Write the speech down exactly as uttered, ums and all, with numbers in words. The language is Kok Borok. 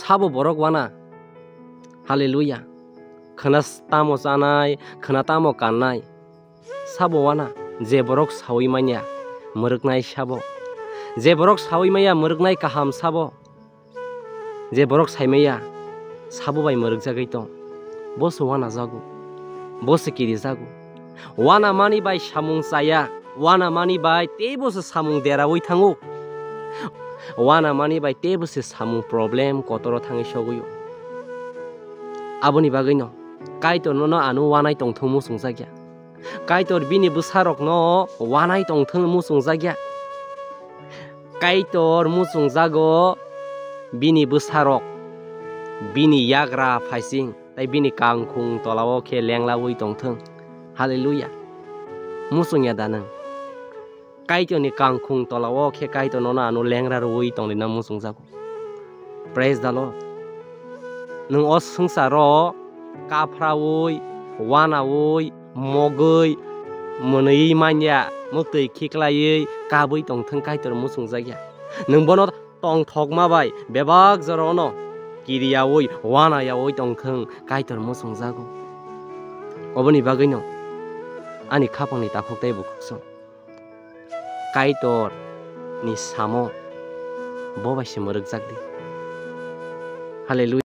Sabo borok wana. Hallelujah. Khwna tamo chanai, khwna tamo kannai. Sabo wana, je borok saui manya, mwrwknai sabo. Je borok saui manya, mwrwknai kaham sabo. Je borok saimaya, sabo bai mwrwkjagwi tong. Bo se wana jago. Bo se kiri jago. Wana mani bai samung chaya. Wana mani bai teibo se samung deraui thango. Wana mani bai teibo se samung problem kotoro thangwi sogwi o. Aboni bagwino Kaitor nono ano wanai tongthung muchungjakya. Kaitor bini bwsarokno wanai tongthung muchungjakya. Kaitor muchungjago bini bwsarok, bini yagra phaising, tei bini kangkhung tolao khe lenglaui tongthung. Hallelujah. Muchungya da nwng? Kaitorni kangkhung tolao khe Kaitor nono ano lengra rwui tonglaina muchungjago. Praise the Lord. Nwng o swngcharo kaphraui, wanaui, mogwi, mwnwi manya, mwktwi khiklaiwi kabwi tongthung Kaitor muchungjakya. Nwng bono tongthokma bai bebak jorao no kiriyaui, wanayaui tongthung Kaitor muchungjago. Oboni bagwino ani khapangni takhuk tei bukhuk song. Kaitor ni samo bo bai se mwrwkjak di. Hallelujah.